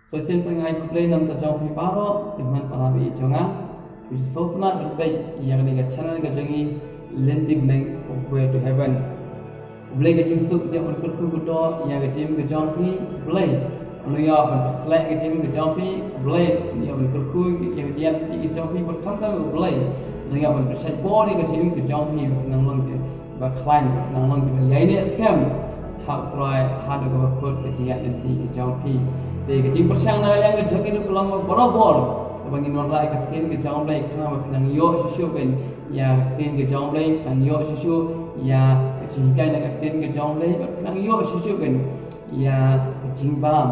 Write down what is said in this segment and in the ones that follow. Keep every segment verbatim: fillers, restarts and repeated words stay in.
Sa shisien pat nga ai khublei na ka bynta jong phi baroh, ki hynmen para baieit jong nga. Phi sngewtynnat ban peit ïa kane ka channel ka jong ngi, Lynti Bneng, Way to Heaven. U Blei ka jingsuk un ïa ban kyrkhu kyrdoh ïa ka jingim ka jong phi, U Blei un ïa ban pynsleh ka jingim ka jong phi, U Blei un ïa ban kyrkhu ïa ka jingim ka jong phi, bad khamtam U Blei un ïa ban pynshait bor ïa ka jingim ka jong phi, nang long ki ba khlaiñ, nang long ki ba ïaineh skhem ha U Trai haduh kaba kut ka jingïaid lynti ka jong phi. Te ka jingpyrshang na ka liang ka jong ngi ruh ka long ba barabor kaba ngin wanrah ïa ka ktien ka jong U Blei, khnang ba phin nang ïoh shuh shuh kein ïa ka ktien ka jong U Blei, phin nang ïoh shuh shuh ïa ka jinghikai na ka ktien ka jong U Blei, bad phin nang ïoh shuh shuh kein ïa ka jingbam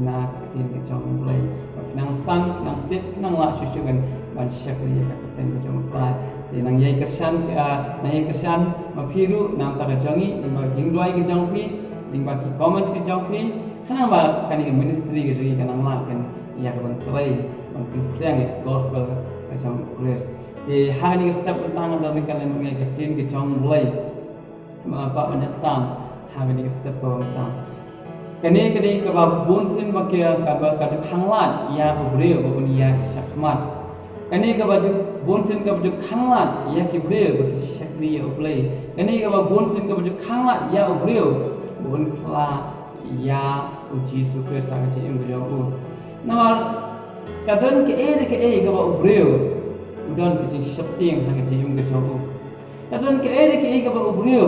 na ka ktien ka jong U Blei. Bad phin nang san, phin nang tip, phin nang lah shuh shuh kein ban shakri ïa ka ktien ka jong U Trai. Te nang ïai kyrshan, ah, nang ïai kyrshan ma phi ruh na ka bynta ka jong ngi, lyngba ka jingduwai ka jong phi, lyngba ki comments ka jong phi, khnang ba kane ka ministry ka jong ngi kan nang lah kein ïa ka ban trei, ban pynphriang ïa ka gospel ka jong U Khrist. Te ha kane ka step mynta nga don ryngkat lem bad nga ïa ka ktien ka jong U Blei. Ba nga kwah ban ïasam ha kane ka step kaba mynta. Kane ka dei kaba bun sien ba ka, kaba ka ju khanglad ïa u briew ba un ïaid shakhmat. Kane kaba ju bun sien kaba ju khanglad ïa ki briew ba ki shakri ïa U Blei. Kane kaba bun sien kaba ju khanglad ïa u briew ba un phla ïa U Jisu Khrist ha ka jingim ka jong u. Namar ka don kaei re kaei kaba u briew u don ka jingsheptieng ha ka jingim ka jong u. Ka don kaei re kaei kaba u briew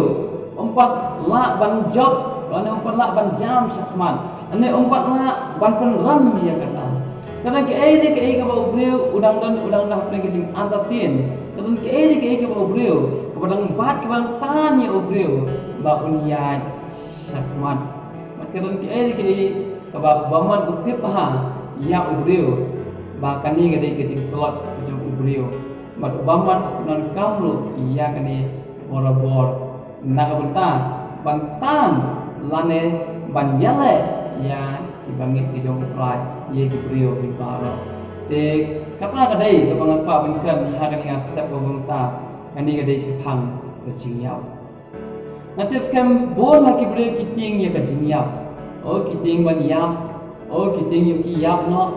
um pat lah ban jop, lane um pat lah ban jam shakhmat, lane um pat lah ban pynrem ïa kata. Ka don kaei re kaei kaba u briew u dang don, u dang don hapdeng ka jingartatien. Ka don kaei re kaei kaba u briew kaba dang bat, kaba dang tan ïa u briew ba un ïaid shakhmat. Bad ka don kaei re kaei kaba bymman u tip bha ïa u briew ba kane ka dei ka jingtlot ka jong u briew. Bad u bymman u pyndonkam ruh ïa kane barabor na ka bynta ban tan lane ban ïaleh ïa ki bangeit ki jong U Trai, ïa ki briew ki baroh. Te kata ka dei kaba nga kwah ban kren ha kane ka step kaba mynta. Kane ka dei shaphang ka jingïap. Nga tip skhem bun ha ki briew ki tieng ïa ka jingïap. O ki tieng ban ïap. O ki tieng ïa ki ïap noh.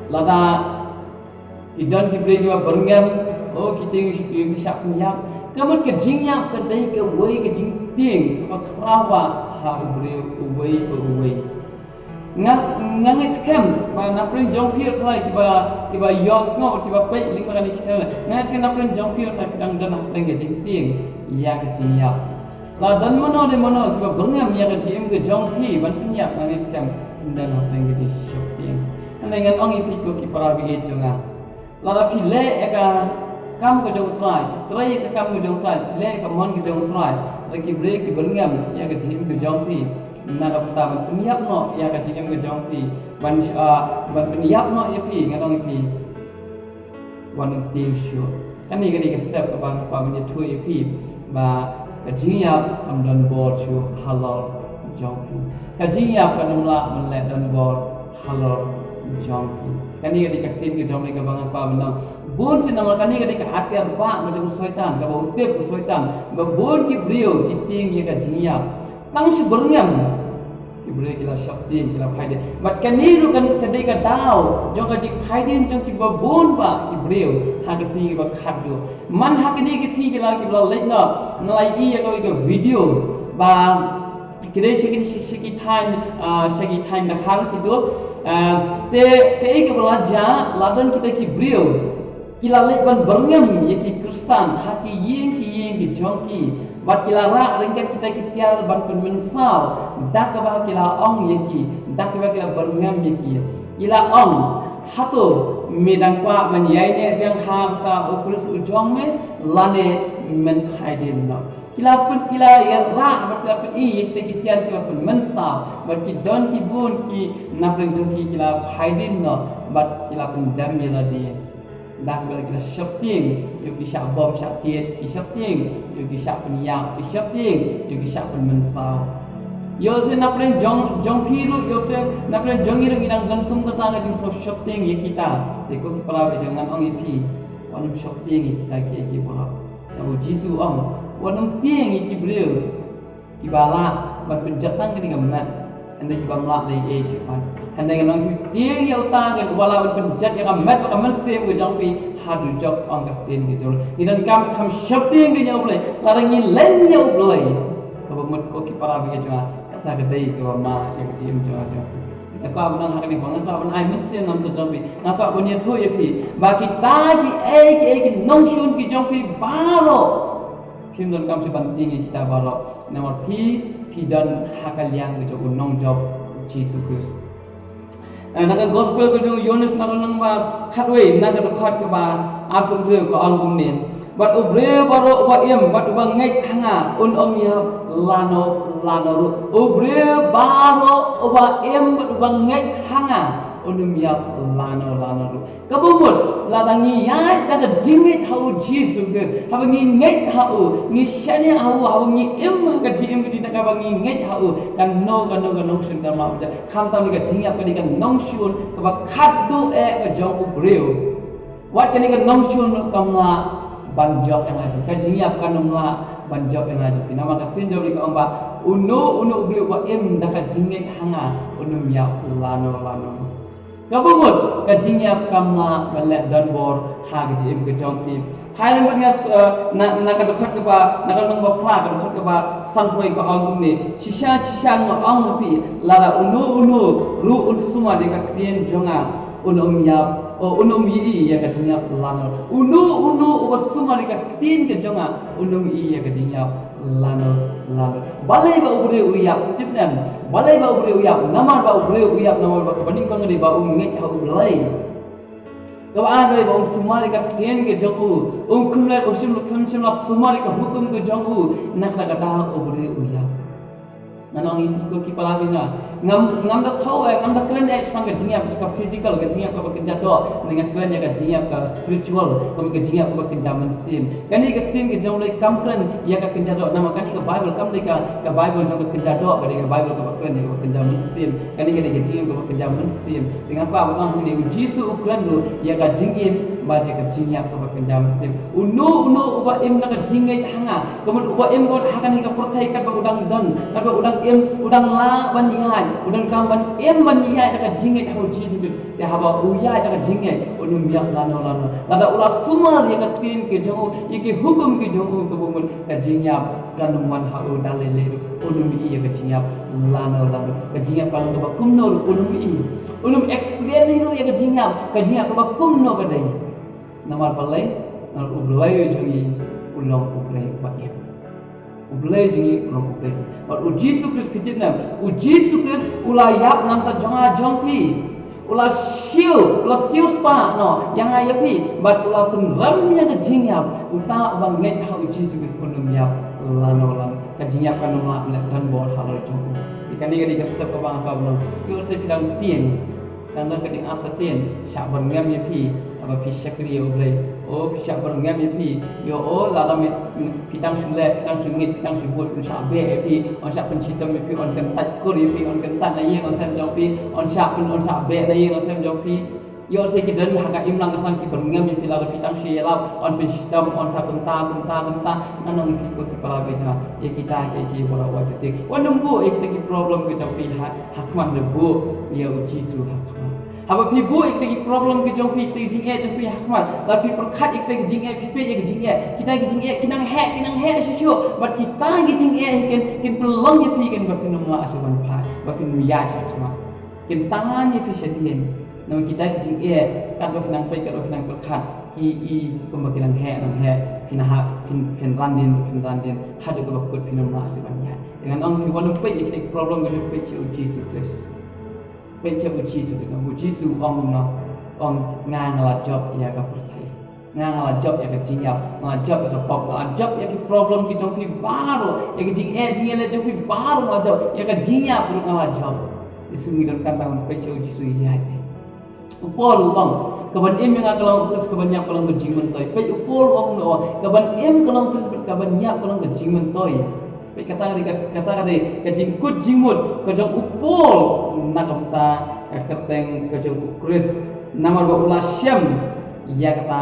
Lada ki don ki briew kiba byrngem, o ki tieng ïa ki shah pynïap. Ka mut ka jingïap ka dei kawei ka jingtieng kaba khraw bha ha u briew uwei pa uwei. Nga, nga ngeit skhem ba na pdeng jong phi ruh trai kiba, kiba ïohsngew, kiba peit lyngba kane ka channel. Nga ngeit skhem na pdeng jong phi ruh trai phi dang don ha pdeng ka jingtieng ïa ka jingïap. La don mano ne mano kiba byrngem ïa ka jingim ka jong phi ban pynïap, nga ngeit skhem phin don ha pdeng ka jingsheptieng. Hynrei ngan ong ïa phi ko ki para bangeit jong nga. Lada phi leh ïa ka kam ka jong U Trai, phi trei ïa ka kam ka jong U Trai, phi leh ïa ka mon ka jong U Trai, lada ki briew ki byrngem ïa ka jingim ka jong phi, na ka bynta ban pynïap noh ïa ka jingim ka jong phi, ban, ah, ban pynïap noh ïa phi, ngan ong ïa phi, wat nym tieng shuh. Kane ka dei ka step kaba nga kwah ban ïathuh ïa phi ba ka jingïap kam don bor shuh halor jong phi. Ka jingïap kam lah ban leh don bor halor jong phi. Kane ka dei ka ktien ka jong U Blei kaba nga kwah ban ong. Bun sien namar kane ka dei ka atiar ba ka jong u Soitan, kaba u tip u Soitan ba bun ki briew ki tieng ïa ka jingïap. Tang shi byrngem ki briew ki la sheptieng, ki la phai dien. Bad kane ruh kan ka dei ka daw jong ka jingphai dien jong kiba bun ba ki briew ha ka sngi kaba khatduh. Man ha kane ka sngi ki la, ki la leit noh, nga la ïohi ïa kawei ka video ba ki dei sha ki, sha, sha ki thaiñ, ah, sha ki thaiñ Dkhar kito. Ah, te kaei kaba la jia, la don kita ki briew ki la leit ban byrngem ïa ki Khristan ha ki ïing ki ïing ki jong ki. Bad ki la rah ryngkat kita ki tiar ban pynmynsaw da kaba ki la ong ïa ki, da kaba ki la byrngem ïa ki. Ki la ong, hato me dang kwah ban ïaineh biang ha uta u Khrist u jong me, lane men phai dien noh? Ki la pyn, ki la ïa rah bad ki la pyni ïa kita ki tiar kiba pynmynsaw, bad ki don ki bun ki na pdeng jong ki ki la phai dien noh bad ki la pyndem ïa lade. Da kaba ki la sheptieng ïa u ki shah bom shah tied, ki sheptieng ïa u ki shah pynïap, ki sheptieng ïa u ki shah pynmynsaw. Ïoh sien na pdeng jong, jong phi ruh, ïoh sien na pdeng jong ngi ruh ngi dang don kum kata ka jingsngew sheptieng ïa kita. Te ko ki para bangeit jong nga, ngan ong ïa phi, wat nym sheptieng ïa kita kiei kiei baroh. Namar u Jisu u ong, wat nym tieng ïa ki briew kiba lah ban pynjot tang kane ka met, hynrei kibym lah leh ei ei shaphang. Hynrei ngan ong ïa phi, tieng ïa uta uba lah ban pynjot ïa ka met bad ka mynsiem ka jong phi ha dujok, ong ka ktien ka jong U Blei. Ngi donkam kham sheptieng ka jong U Blei, lada ngi len ïa U Blei. Kaba mut ko ki para bangeit jong nga, kata ka dei kaba ma ïa ka jingim jong nga jong phi. Nga kwah ban ong ha kane ka por, nga kwah ban ai mynsiem na bynta jong phi. Nga kwah ban ïathuh ïa phi ba kita kiei kiei ki nongshun ki jong phi baroh, phim donkam shuh ban tieng ïa kita baroh, namar phi, phi don ha ka liang ka jong u nongjop, Jisu Khrist. Eh, na ka gospel ka jong u Ïoannis na ka lynnong ba khatwei, na ka dkhot kaba arphew hynriew ka ong kumne: Bad u briew baroh uba im bad uba ngeit ha nga un ym ïap lano lano ruh. U briew baroh uba im bad uba ngeit ha nga un ym ïap lano lano ruh. Kaba mut, lada ngi ïaid da ka jingngeit ha u Jisu Khrist, haba ngi ngeit ha u, ngi shaniah ha u, haba ngi im ha ka jingim ka jingngeit, haba ngi ngeit ha u, kano kano ka nongshun kam lah ban jot. Khamtam ïa ka jingïap ka dei ka nongshun kaba khatduh eh ka jong u briew. Wat kane ka nongshun ruh kam lah ban jop ïa nga, ka jingïap kan ym lah ban jop ïa nga jong phi. Namar ka ktien jong U Blei ka ong ba uno uno u briew uba im da ka jingngeit ha nga un ym ïap lano lano. Kaba mut, ka jingïap kam lah ban leh donbor ha ka jingim ka jong phi. Hai lem bad nga, eh, na, na ka dkhot kaba, na ka lynnong ba phra, ka dkhot kaba sanphew ka ong kumne: Shisha shisha nga ong ha phi, lada uno uno ruh un sumar ïa ka ktien jong nga, un ym ïap, oh, un ym ïohi ïa ka jingïap lano. Uno uno uba sumar ïa ka ktien ka jong nga un ym ïohi ïa ka jingïap lano lano. Balei ba u briew u ïap? Tip ne em? Balei ba u briew u ïap? Namar ba u briew u ïap namar ba kaba nyngkong ka dei ba um ngeit ha U Blei. Kaba ar ka dei ba um sumar ïa ka ktien ka jong u. Um khlem la, um shym, um shym la sumar ïa ka hukum ka jong u. Na kata ka daw u briew u ïap. Ngan ong ïa phi ko ki para bangeit, ngam, ngam da thaw, eh, ngam da kren eh shaphang ka jingïap ka physical, ka jingïap kaba kynja doh, hynrei nga kren ïa ka jingïap ka spiritual, ka mut ka jingïap kaba kynja mynsiem. Kane ka ktien ka jong U Blei kam kren ïa ka kynja doh, namar kane ka Baibl kam dei ka, ka Baibl jong ka kynja doh, ka dei ka Baibl kaba kren ïa kaba kynja mynsiem. Kane ka dei ka jingim kaba kynja mynsiem. Te nga kwah ban ong hangne, U Jisu u kren ruh ïa ka jingim bad ïa ka jingïap kaba kynja mynsiem. Uno uno uba im na ka jingngeit ha nga, ka mut uba im ka mut ha kane ka pyrthei katba u dang don, katba u dang im, u dang lah ban ïaid, u donkam ban im ban ïaid da ka jingngeit ha U Jisu Khrist. Te haba u ïaid da ka jingngeit, un ym ïap lano lano. Lada u la sumar ïa ka ktien ka jong u, ïa ki hukum ki jong u, kaba mut ka jingïap kan ym wan ha u da lei lei ruh, un ym ïohi ïa ka jingïap lano lano. Ka jingïap ka long kaba kumno ruh un ym ïohi. Un ym experience ruh ïa ka jingïap, ka jingïap kaba kumno ka dei. Namar balei? Namar U Blei jong ngi u long U Blei uba im. U Blei jong ngi u long U Blei. Bad U Jisu Khrist, phi tip ne em, U Jisu Khrist u la ïap na ka bynta jong nga jong phi. U la siew, u la siewspah noh ïa nga ïa phi, bad u la pynrem ïa ka jingïap. Uta uba ngeit ha U Jisu Khrist un ym ïap lano lano. Ka jingïap kan ym lah ban leh donbor halor jong u. Te kane ka dei ka step kaba nga kwah ban ong. Ïoh lehse phi dang tieng, tang don ka jingartatien, shah byrngem ïa phi haba phi shakri ïa U Blei. O, phi shah byrngem ïa phi. Ïoh, o, lada me, phi tang shu leh, phi tang shu ngeit, phi tang shu bud, un shah beh ïa phi, un shah pynshitom ïa phi, un kyntait kur ïa phi, un kyntait na ïing na sem jong phi, un shah pyn, un shah beh na ïing na sem jong phi. Ïoh lehse ki don ha ka imlang ka song ki byrngem ïa phi lada phi tang shu ïalap, un pynshitom, un shah kumta kumta kumta. Ngan ong ïa phi ko ki para bangeit, ïa kita kiei kiei baroh wat ju tieng. Wat nym buh ïa kita ki problem ki jong phi ha, ha khmat, buh ïa U Jisu ha khmat. Haba phi buh ïa kita ki problem ki jong phi, kita ki jingeh jong phi ha khmat, lada phi pyrkhat ïa kita ki jingeh, phi peit ïa ki jingeh, kita ki jingeh ki nang heh, ki nang heh shuh shuh. Bad kita ki jingeh kin, kin pynlong ïa phi, kin ba phin ym lah shuh ban phai, ba phin ym ïaid sha khmat. Kin tan ïa phi shadien. Namar kita ki jingeh, katba phi nang peit, katba phi nang pyrkhat, ki i kumba ki nang heh, nang heh, phin hap, phin, phin ran dien, phin ran dien, haduh kaba kut phin ym lah shuh ban ïaid. Te ngan ong ïa phi, wat nym peit ïa kita ki problem, wat nym peit sha U Jisu Khrist. Peit sha U Jisu Khrist, U Jisu u ong kumno, u ong nga, nga la jop ïa ka pyrthei. Nga, nga la jop ïa ka jingïap, nga la jop ïa ka pop, nga la jop ïa ki problem ki jong phi baroh, ïa ki jingeh jingïaleh jong phi baroh nga la jop, ïa ka jingïap ruh nga la jop. Te shu ngi donkam ban peit sha U Jisu ïa. U Paul u ong, ka ban im ïa nga ka long u Khrist, ka ban ïap ka long ka jingmyntoi. Peit u Paul u ong, u ong, ka ban im ka long u Khrist, ka ban ïap ka long ka jingmyntoi. Peit kata ka dei ka, kata ka dei ka jingkut jingmut ka jong u Paul na ka bynta ka kyrteng ka jong u Khrist. Namar ba u la shem ïa kata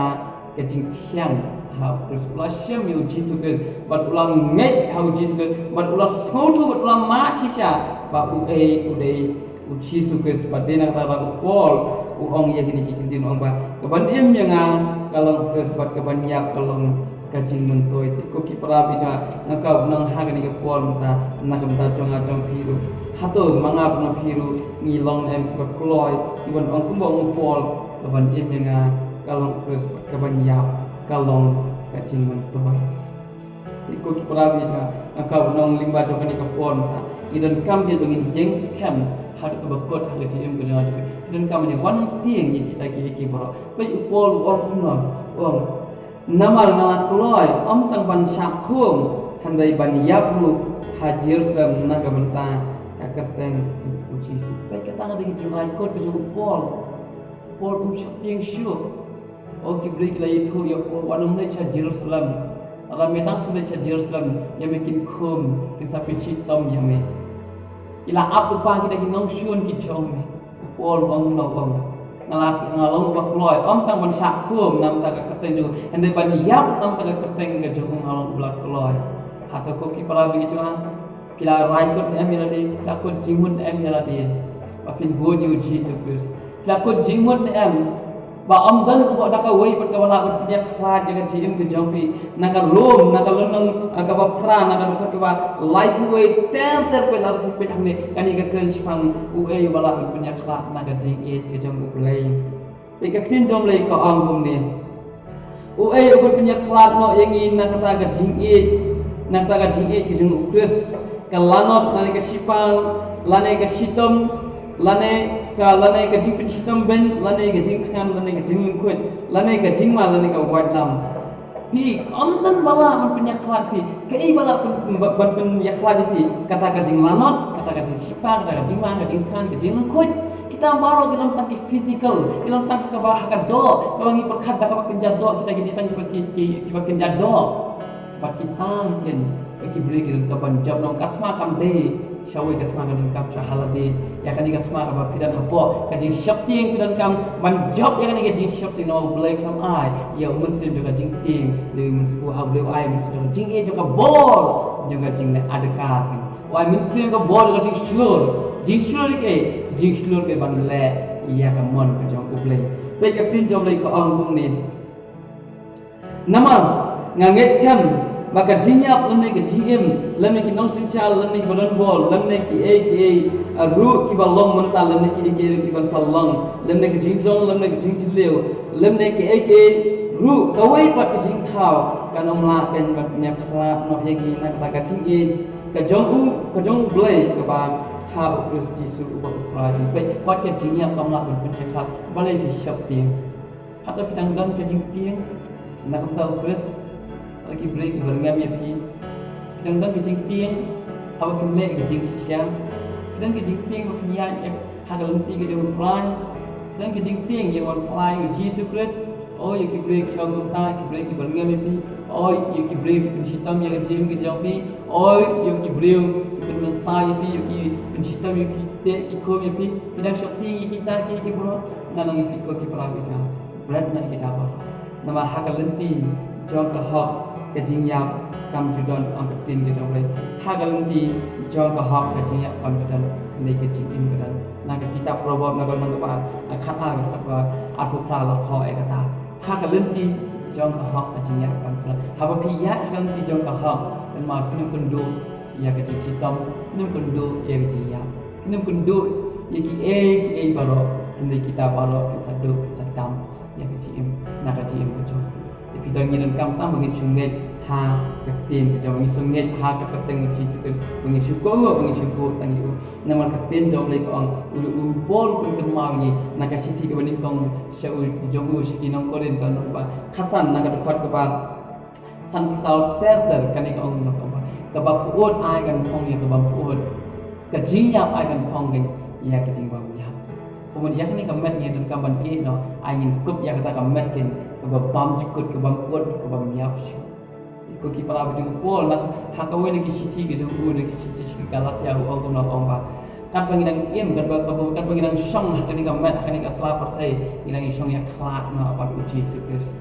ka jingthiang ha u Khrist. U la shem ïa u Jisu Khrist, bad u la ngeit ha u Jisu Khrist, bad u la sngewthuh, bad u la mad shisha ba uei u dei U Jisu Khrist pat. Te na kata ka daw u Paul u ong ïa kine ki kyntien, u ong ba ka ban im ïa nga ka long u Khrist bad ka ban ïap ka long ka jingmyntoi. Te ko ki para bangeit, nga kwah ban ong ha kane ka por mynta na ka bynta jong nga jong phi ruh. Hato ma nga bad ma phi ruh ngi long ne em kiba kloi, kiban ong kumba ong u Paul, ka ban im ïa nga ka long u Khrist bad ka ban ïap ka long ka jingmyntoi. Te ko ki para bangeit, nga kwah ban ong lyngba jong kane ka por mynta, ngi donkam de ba ngin ïeng skhem ha kaba kut ha ka jingim ka jong nga. Ngi donkam de ban tieng ïa kita kiei kiei baroh. Peit u Paul u ong kumno, u ong, namar nga la kloi ym tang ban shah khum, hynrei ban ïap ruh ha Jerusalem na ka bynta ka kyrteng U Jisu. Peit kata ka dei ka jingrai kut ka jong u Paul. U Paul um sheptieng shuh. O ki briew ki la ïathuh ïa u Paul, wat nym leit sha Jerusalem. Lada me tang shu leit sha Jerusalem, ïa me kin khum, kin sa pynshitom ïa me. Ki la ap lypa kita ki nongshun ki jong me. U Paul u ong kumno, u ong, nga la, nga long uba kloi ym tang ban shah khum na bynta ka kyrteng jong u, hynrei ban ïap na bynta ka kyrteng ka jong u nga long uba kloi. Hato ko ki para bangeit jong nga, phi la rai kut ne em ïa lade, phi la kut jingmut ne em ïa lade ba phin bud ïa U Jisu Khrist? Phi la kut jingmut ne em ba ym don uba da kawei pat kaba lah ban pynïakhlad ïa ka jingim ka jong phi? Na ka Rom, na ka lynnong, ah, kaba phra, na ka dkhot kaba laiphew wei ter ter, phi la peit hangne, kane ka kren shaphang uei uba lah ban pynïakhlad na ka jingïeit ka jong U Blei. Peit ka ktien jong U Blei ka ong kumne. Uei uban pynïakhlad noh ïa ngi na kata ka jingïeit, na kata ka jingïeit ka jong U Khrist? Ka lanot, lane ka shipang, lane ka shitom, lane ka, lane ka jingpynshitom beiñ, lane ka jingthngan, lane ka jinglyngkhuit, lane ka jingma, lane ka waitlam? Phi, ym don ba lah ban pynïakhlad phi. Kaei ba lah pyn-, ba-, ban pynïakhlad ïa phi? Kata ka jinglanot, kata ka jingshipang, kata ka jingma, ka jingthngan, ka jinglyngkhuit. Kita baroh ki long tang ki physical, ki long tang kaba ha ka doh, kaba ngi pyrkhat da kaba kynja doh, kita ki dei tang kiba ki, ki, kiba kynja doh. Bad kita kin, ki briew ki donkam ban jop noh. Ka thma kam dei sha uwei, ka thma ka donkam sha ha lade. Ïa kane ka thma kaba phi don hapoh ka jingsheptieng phi donkam ban jop ïa kane ka jingsheptieng, namar U Blei u khlem ai ïa u mynsiem jong ka jingtieng. Dei u mynsiem, U Blei u ai mynsiem jong ka jingïeit, jong ka bor, jong ka jingleh adkar. U ai mynsiem ka bor jong ka jingshlur. Jingshlur ïa kaei? Jingshlur ka ban leh ïa ka mon ka jong U Blei. Peit ka ktien jong U Blei ka ong kumne. Namar nga ngeit skhem ba ka jingïap lymne ka jingim, lymne ki nongsynshar, lymne kiba don bor, lymne kiei kiei ruh kiba long mynta, lymne kiei kiei ruh kiban sa long, lymne ka jingjop, lymne ka jingtylli, lymne kiei kiei ruh, kawei pat ka jingthaw kan ym lah ban pynïakhlad noh ïa ngi na kata ka jingïeit ka jong U, ka jong U Blei kaba ha U Khrist Jisu uba U Trai jong ngi. Peit, wat ka jingïap kam lah ban pynïakhlad. Balei phi sheptieng? Hato phi dang don ka jingtieng na ka bynta U Khrist? Hato ki briew ki byrngem ïa phi? Phi dang don ka jingtieng haba phin leh ka jingshisha? Phi don ka jingtieng ba phin ïaid ha ka lynti ka jong U Trai? Phi don ka jingtieng ïa ka ban pynlait U Jisu Khrist? O ïa ki briew ki ong kumta, ki briew ki byrngem ïa phi. O ïa ki briew ki pynshitom ïa ka jingim ka jong phi. O ïa ki briew ki pynmynsaw ïa phi, ïa ki pynshitom, ïa ki teh, ki khum ïa phi. Phi dang sheptieng ïa kita kiei kiei baroh? Ngan ong ïa phi ko ki para bangeit, bret noh ïa kita baroh. Namar ha ka lynti jong ka hok ka jingïap kam ju don, ong ka ktien ka jong U Blei. Ha ka lynti jong ka hok ka jingïap kam ju don, hynrei ka jingim ka don. Na ka kitab Proverb, na ka lynnong kaba khatar, ka dkhot ba arphew phra la thoh ïa kata. Ha ka lynti jong ka hok ka jingïap kam ju don. Haba phi ïaid ha ka lynti jong ka hok, kynmaw phin ym kynduh ïa ka jingshitom, phin ym kynduh ïa ka jingïap, phin ym kynduh ïa kiei kiei baroh, hynrei kita baroh kin sa duh, kin sa dam ïa ka jingim, na ka jingim ka jong. Te phi, ngi donkam tang ba ngin shu ngeit ha ka ktien ka jong, ngin shu ngeit ha ka kyrteng U Jisu Khrist, ba ngin shu kohnguh, ba ngin shu buh tang ïa u. Namar ka ktien jong U Blei ka ong, u, u Paul u pynkynmaw ïa ngi na ka shithi kaba nyngkong sha u, jong u sha ki nong Korinth, ka lynnong kaba khatsan, na ka dkhot kaba sanphew saw ter ter, kane ka ong kumno, ka ong ba, kaba pyut ai kan phong ïa kaba ym pyut, ka jingïap ai kan phong ïa ka jingbymïap. Kumno ïa kane ka met ngi donkam ban ïeh noh, ai ngin kup ïa kata ka met kin, kaba bymjukut, kaba ym pyut, kaba ym ïap shuh. Ko ki para bangeit, u Paul na, ha kawei na ki shithi ka jong u, na ki shithi sha ki Galatia, u ong kumno, u ong ba, katba ngi dang im, katba, katba, katba ngi dang shong ha kane ka met, ha kane ka sla pyrthei, ngi dang ïashong ïakhlad noh bad U Jisu Khrist.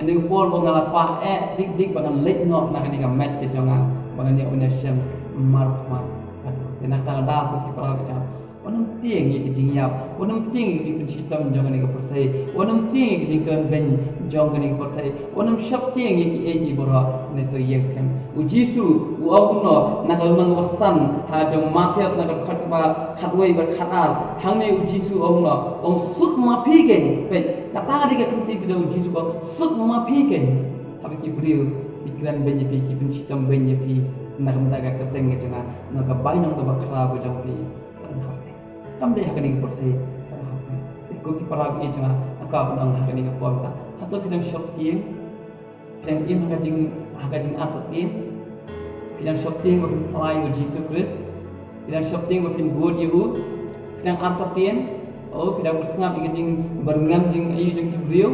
Hynrei u Paul u ong, nga la kwah eh dik dik ba ngan leit noh na kane ka met ka jong nga, ba ngan ïoh ban ïashem markhmat bad u. Te na kata ka daw ko ki para bangeit, wat nym tieng ïa ki jingïap, wat nym tieng ïa ki jingpynshitom jong kane ka pyrthei, wat nym tieng ïa ki jingkren beiñ jong kane ka pyrthei, wat nym shop tieng ïa ki ei ki baroh. Ne to ïeng skhem. U Jisu u ong kumno na ka lynnong ba san ha jong Mathaios na ka dkhot ba khatwei bad khatar. Hangne u Jisu u ong kumno, u ong suk ma phi kein. Peit, kata ka dei ka kyntien ka jong u Jisu, u ong suk ma phi kein. Haba ki briew ki kren beiñ ïa phi, ki pynshitom beiñ ïa phi na ka bynta ka kyrteng ka jong nga, na ka bainong kaba khraw ka jong phi. Kam dei ha kane ka pyrthei. Ko ki para bangeit jong nga, nga kwah ban ong ha kane ka por mynta, hato phi dang shop tieng? Phi dang im ha ka jing, ha ka jingartatien? Phi dang shop tieng ba phin phla ïa u Jisu Khrist? Phi dang shop tieng ba phin bud ïa u? Phi dang artatien? O, phi dang sngap ïa ka jingbyrngem jingaïu jong ki briew?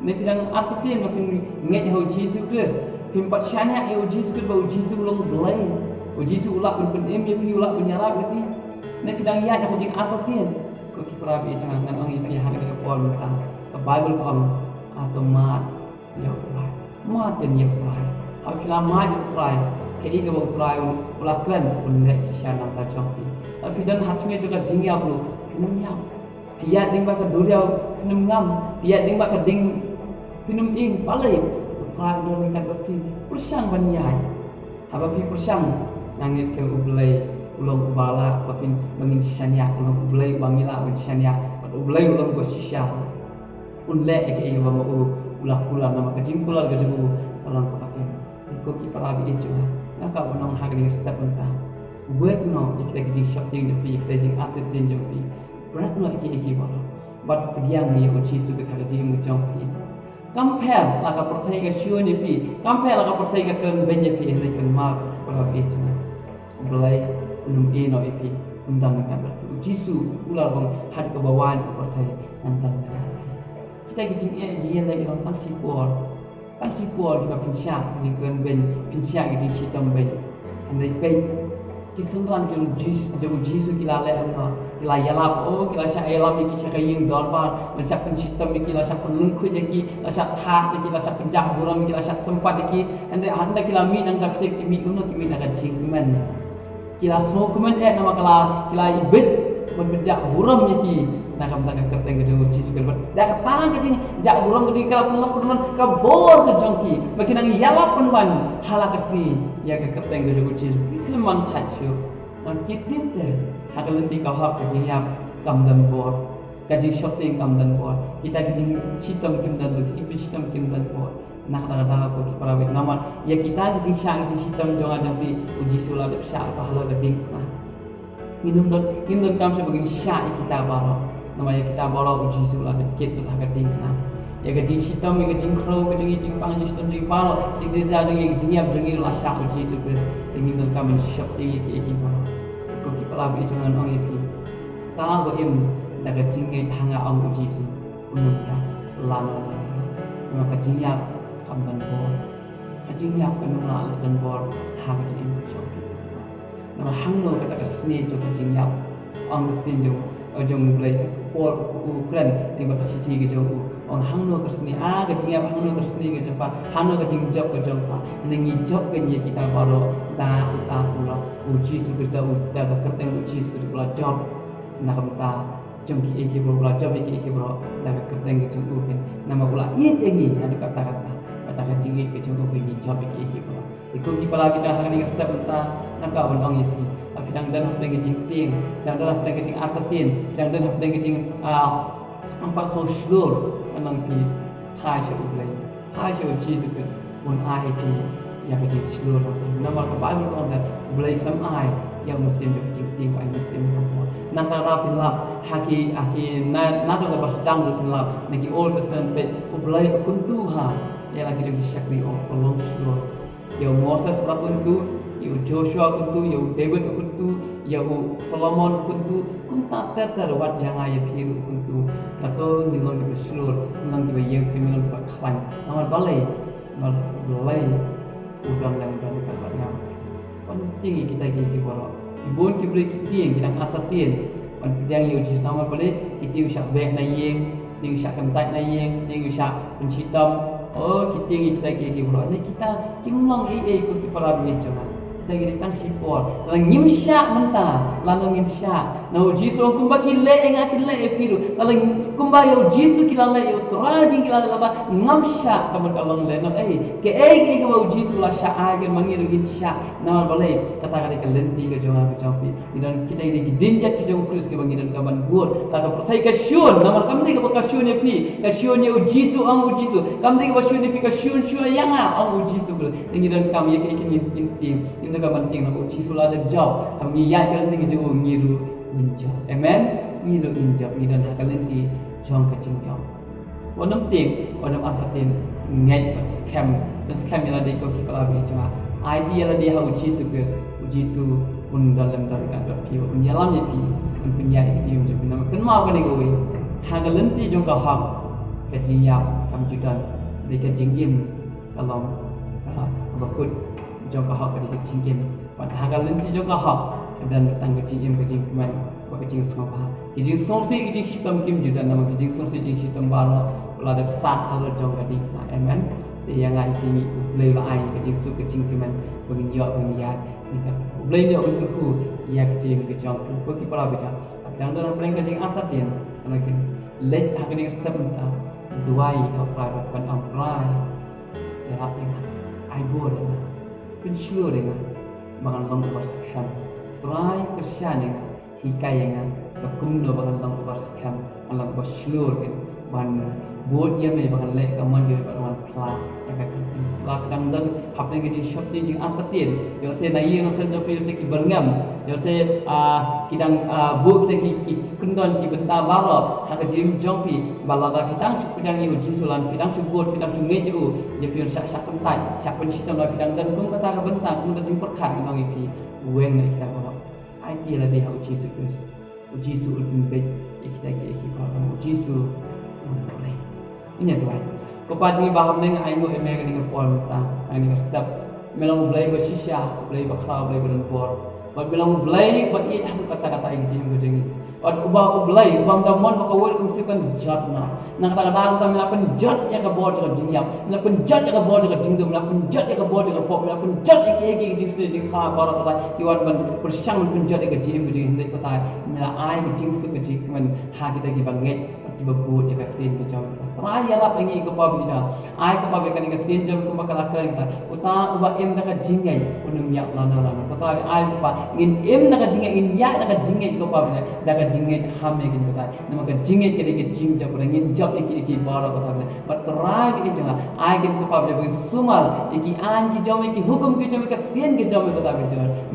Ne phi dang artatien ba phin ngeit ha u Jisu Khrist? Phim pat shaniah ïa u Jisu Khrist ba u Jisu u long Blei. U Jisu u lah ban pynim ïa phi, u lah ban ïarap ïa phi. Ne phi dang ïaid ha ka jingartatien? Ko ki para bangeit jong nga, ngan ong ïa phi ha kane ka por mynta, ka Baibl ka ong, ah, to mad ïa u Trai. Mad ïa u Trai. Haba phi la mad ïa u Trai, kaei kaba u Trai u la kren, un leh shisha na ka bynta jong phi. Haba phi don ha tnga jong ka jingïap ruh, phin ym ïap. Phi ïaid lyngba ka duriaw, phin ym ngam. Phi ïaid lyngba ka ding, phin ym ing. Balei? U Trai u don ryngkat bad phi. Pyrshang ban ïaid. Haba phi pyrshang, nga ngeit skhem U Blei u long uba lah ba phin, ba ngin shaniah, u long U Blei uba ngi lah ban shaniah, bad U Blei u long uba shisha. Un leh ïa kaei ba ma u u la kular, namar ka jingkular ka jong u ka long kaba im. Ko ki para bangeit jong nga, nga kwah ban ong ha kane ka step mynta, wek noh ïa kita ki jingshop tieng jong phi, ïa kita ki jingartatien jong phi. Bret noh ïa ki, ïa ki baroh. Bad pdiang ïa u Jisu Khrist ha ka jingim ka jong phi. Kam pher la ka pyrthei ka shu ïa phi, kam pher la ka pyrthei ka kren beiñ ïa phi, hynrei kynmaw, para bangeit jong nga, U Blei un ym ïehnoh ïa phi, un don ryngkat bad phi. U Jisu u la ong, haduh kaba wan ka pyrthei ngan don ryngkat bad phi. Kita ki jingeh jingïaleh ki long tang shipor. Tang shipor kiba pynshah ki jingkren beiñ, pynshah ki jingshitom beiñ. Hynrei peit, ki synran jong u Jis-, jong u Jisu ki la leh kumno? Ki la ïalap, oh, ki la shah ïalap ïa ki sha ka ïing dorbar, la shah pynshitom ïa ki, la shah pynlyngkhuit ïa ki, la shah thad ïa ki, la shah pynjah burom ïa ki, la shah sympat ïa ki. Hynrei haba ki la mih na ka kti, ki mih kumno? Ki mih na ka jingkmen. Ki la sngewkmen eh namar ki la, ki la ibit ban pynjah burom ïa ki na ka bynta ka kyrteng ka jong u Jisu Khrist. Bad da kata ka jingjah burom ka jong ki, ka la pynlong, pynlong ka bor ka jong ki ba ki nang ïalap pynban ha la ka sngi ïa ka kyrteng ka jong u Jisu. Ki khlem man thait shuh. Nang ki tip te ha ka lynti ka hok ka jingïap kam don bor. Ka jingshop tieng kam don bor. Kita ki jingshitom kim don bor, ki jingpynshitom kim don bor. Na kata ka daw ko ki para bangeit, namar ïa kita ki jingshah ki jingshitom jong nga jong phi, u Jisu u la dep shah halor ka diengphna. Ngim don, ngim donkam shuh ba ngin shah ïa kita baroh. Namar ïa kita baroh u Jisu u la dep kit lut ha ka diengphna. Ïa ka jingshitom, ïa ka jingkhrew, ka jingïeit jingpang, jingshitom jingpang, jingjynjar jong ngi, ka jingïap jong ngi u la shah u Jisu Khrist. Te ngim donkam ban shop tieng ïa ki, ïa ki baroh. Ko ki para bangeit jong nga, ngan ong ïa phi, tang ba im da ka jingngeit ha nga, ong u Jisu, un ym ïap lano lano. Namar ka jingïap kam don bor. Ka jingïap kam lah ban don bor ha ka jingim jong phi. Namar hangno kata ka snieh jong ka jingïap, ong ka ktien jong, jong U Blei, Paul u kren lyngba ka shithi ka jong u. Ong hangno ka snieh, ah, ka jingïap, hangno ka snieh ka jong pha, hangno ka jingjop ka jong pha. Hynrei ngi jop kein ïa kita baroh da uta u la, u Jisu Khrist, da u, da ka kyrteng u Jisu Khrist u la jop. Na ka bynta jong kiei kiei baroh, u la jop ïa kiei kiei baroh da ka kyrteng ka jong u kein. Namar u la ïeit ïa ngi haduh katta katta, bad da ka jingïeit ka jong u kein ngi jop ïa kiei kiei baroh. Te ko ki para bangeit, ha kane ka step mynta nga kwah ban ong ïa phi, lada phi dang don hapdeng ka jingtieng, dang don hapdeng ka jingartatien, dang don hapdeng ka jing, ah, ym pat sngewshlur, ngan ong ïa phi, phai sha U Blei. Phai sha u Jisu Khrist, un ai ïa phi ïa ka jingshlur. Namar ka Baibl ka ong ba U Blei khlem ai ïa u mynsiem jong ka jingtieng, u ai mynsiem jong ka bor. Nangta lada phin lap ha ki, ha ki na, naduh kaba sdang ruh phin lap na ki Old Testament, peit U Blei u kyntu ha ïa la ki jong ki shakri, u ong, pynlong shlur. Ïa u Moses u la kyntu, ïa u Joshua u kyntu, ïa u David u kyntu, ïa u Solomon u kyntu, kumta ter ter, wat ïa nga ïa phi ruh u kyntu. Hato ngin long kiba shlur, ngin long kiba ïeng skhem, ngin long kiba khlaiñ? Namar balei? Namar U Blei u don lem, u don ryngkat bad nga. Wat tieng ïa kita kiei kiei baroh. Bun ki briew ki tieng, ki dang artatien ban pdiang ïa u Jisu. Namar balei? Ki tieng u shah beh na ïing, ki tieng u shah kyntait na ïing, ki tieng u shah pynshitom. Oh, ki tieng ïa kita kiei kiei baroh. Hynrei kita kim long ei ei, ko ki para bangeit jong nga. Kita ki dei tang shipor. Lada ngim shah mynta, lano ngin shah? Na u Jisu kumba ki leh ïa nga ki leh ïa phi ruh. Lada kumba ïa u Jisu ki la leh ïa u Trai jong ngi, ki la leh, lada ngam shah, ka mut ka long lehnohei. Kaei kaei kaba u Jisu u la shah ai, ka ma ngi ruh ngin shah. Namar balei? Kata ka dei ka lynti ka jong nga ka jong phi. Ngi don kita ki dei ki dienjat ki jong u Khrist kiba ngi donkam ban bud. Ka pyrthei ka shun, namar kam dei kaba ka shun ïa phi, ka shun ïa u Jisu, ong u Jisu. Kam dei kaba shun ïa phi, ka shun shuwa ïa nga, ong u Jisu Khrist. Te ngi donkam ïa kaei kaei ngin, ngin tieng, ngin donkam ban tieng, namar u Jisu la dep jop. Haba ngi ïaid ka lynti ka jong u, ngi ruh ngin jop. Amen. Ngi ruh ngin jop, ngi don ha ka lynti jong ka jingjop. Wat nym tieng, wat nym artatien, ngeit, ban skhem, ban skhem ïa lade ko ki para bangeit jong nga. Aiti ïa lade ha u Jisu Khrist, u Jisu un don lem don ryngkat bad phi, un ïalam ïa phi, un pynïaid ïa ka jingim jong phi. Namar kynmaw kane kawei, ha ka lynti jong ka hok, ka jingïap kam ju don, dei ka jingim ka long, ah, kaba kut jong ka hok ka dei ka jingim. Bad ha ka lynti jong ka hok, ka don tang ka jingim, ka jingkmen, bad ka jingsngewbha. Ka jingsngewsih, ka jingshitom kim ju don, namar ka jingsngewsih, jingshitom baroh la dep sah halor jong ka diengphna. Amen. Te ïa nga ïa phi, U Blei u la ai ka jingsuk, ka jingkmen ba ngin ïoh, ba ngin ïaid. Te U Blei un kyrkhu ïa ka jingim ka jong phi, ko ki para bangeit. Haba phi dang don hapdeng ka jingartatien, haba phi leit ha kane ka step mynta, duwai ha U Trai bad ban ong, Trai, ïarap ïa nga, ai bor ïa nga, pynshlur ïa nga ba ngan long uba skhem. Trai, kyrshan ïa nga, hikai ïa nga ba kumno ba ngan long uba skhem, ngan long uba shlur, ban bud ïa me, ba ngan leh ka mon jong me bad ngan phla ïa ka kyrteng. Lada phi dang don hapdeng ka jingsheptieng, jingartatien, ïoh se na ïing na sem jong phi, ïoh se ki byrngem, ïoh se, ah, ki dang, ah, buh kita ki, ki kyndon, ki bynta baroh ha ka jingim jong phi, ba lada phi tang shu pdiang ïa u Jisu, lada phi tang shu bud, phi tang shu ngeit ïa u, ïa phi un shah, shah kyntait, shah pynshitom. Lada phi dang don kum kata ka bynta, kum kata ka jingpyrkhat, ngan ong ïa phi, weng na kita baroh. Aiti ïa lade ha u Jisu Khrist. U Jisu un pynbeit ïa kita kiei kiei baroh. U Jisu un pynbeit. Ngin ïa duwai. Ko Pa jong ngi ba ha bneng, nga ainguh ïa me ha kane ka por mynta, ha kane ka step. Me long U Blei ba shisha, U Blei ba khraw, U Blei ba don bor. Bad me long U Blei ba ïeit haduh katta katta ïa ka jingim ka jong ngi. Bad uba U Blei, uba ym da mon ba kawei ruh ka mynsiem kan jot noh. Na kata ka daw mynta me la pynjot ïa ka bor jong ka jingïap, me la pynjot ïa ka bor jong ka jingdum, me la pynjot ïa ka bor jong ka pop, me la pynjot ïa kiei kiei ki jingsniew jingkhlaiñ baroh, ko Trai, kiba wan ban pyrshang ban pynjot ïa ka jingim ka jong ngi. Hynrei ko Trai, me la ai ka jingsuk, ka jingkmen ha kita kiba ngeit, kiba bud ïa ka ktien ka jong ngi. Trai, ïarap ïa ngi ko Pa ba ïeit jong nga. Ai ko Pa ba ïa kane ka ktien jong ngi kumba ka la kren, ko Trai, uta uba im da ka jingngeit un ym ïap lano lano. Ko Trai, ai ko Pa, ngin im da ka jingngeit, ngin ïaid da ka jingngeit ko Pa ba ïeit jong nga, da ka jingngeit ha me ko Trai. Namar ka jingngeit ka dei ka jingjop, ngin jop ïa kiei kiei baroh ko Trai. Bad Trai ba ïeit jong nga, ai ko Pa ba ïeit jong nga, sumar ïa ki aiñ ki jong me, ki hukum ki jong me, ka ktien ka jong me ko Trai ba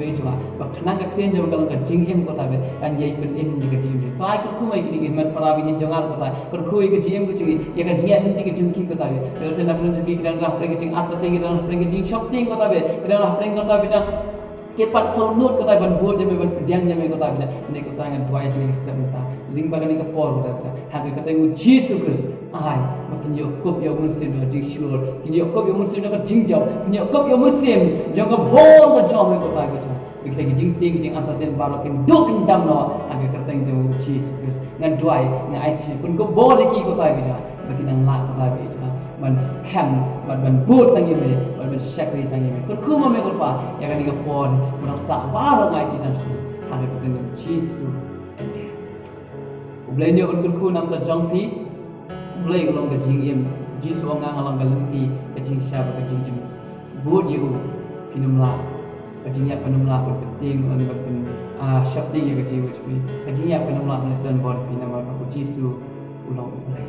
ïeit jong nga. Ba khnang ka ktien jong me ka long ka jingim ko Trai, kan ïai pynim ïa ka jingim. Trai kyrkhu ma ïa kine ki hynmen para ba ïeit jong nga ko Trai. Kyrkhu ïa ka jingim ka jong ngi, ïa ka jingïaid lynti ka jong ki ko Trai. Lada shisha na ka jingim jong ki, ki dang don hapdeng ka jingartatien, ki dang don hapdeng ka jingsheptieng ko Trai, ki dang don hapdeng ko Trai ba ïeit jong nga. Ki pat sngewnud ko Trai ban bud ïa me, ban pdiang ïa me ko Trai ba ïeit jong nga. Hynrei ko Trai nga duwai ha kane ka step mynta, lyngba kane ka por ko Trai ba ïeit jong nga, ha ka kyrteng U Jisu Khrist, ai ba kin ïoh kup ïa u mynsiem jong ka jingshlur, kin ïoh kup ïa u mynsiem jong ka jingjop, kin ïoh kup ïa u mynsiem jong ka bor ka jong me ko Trai ba ïeit jong nga. Ba kita ki jingtieng, ki jingartatien baroh kin duh kin dam noh ha ka kyrteng jong U Jisu Khrist. Nga duwai, nga aiti shi pynkup bor ïa ki ko Trai ba ïeit jong nga, ba kin nang lah ko Trai ba ïeit jong nga ban skhem, ban, ban bud tang ïa me, ban, ban shakri tang ïa me. Kyrkhu ma me ko Pa ïa kane ka por ba nang sah baroh, nga aiti tang sha me ha ka kyrteng jong U Jisu. Amen. U Blei un kyrkhu na ka bynta jong phi. U Blei u long ka jingim. U Jisu u ong, nga long ka lynti, ka jingshisha bad ka jingim. Bud ïa u, phin ym lah. Ka jingïap kan ym lah ban pyntieng lane ban pyn, ah, sheptieng ïa ka jingim ka jong phi. Ka jingïap kan ym lah ban leit donbor ïa phi namar ba U Jisu u long U Blei.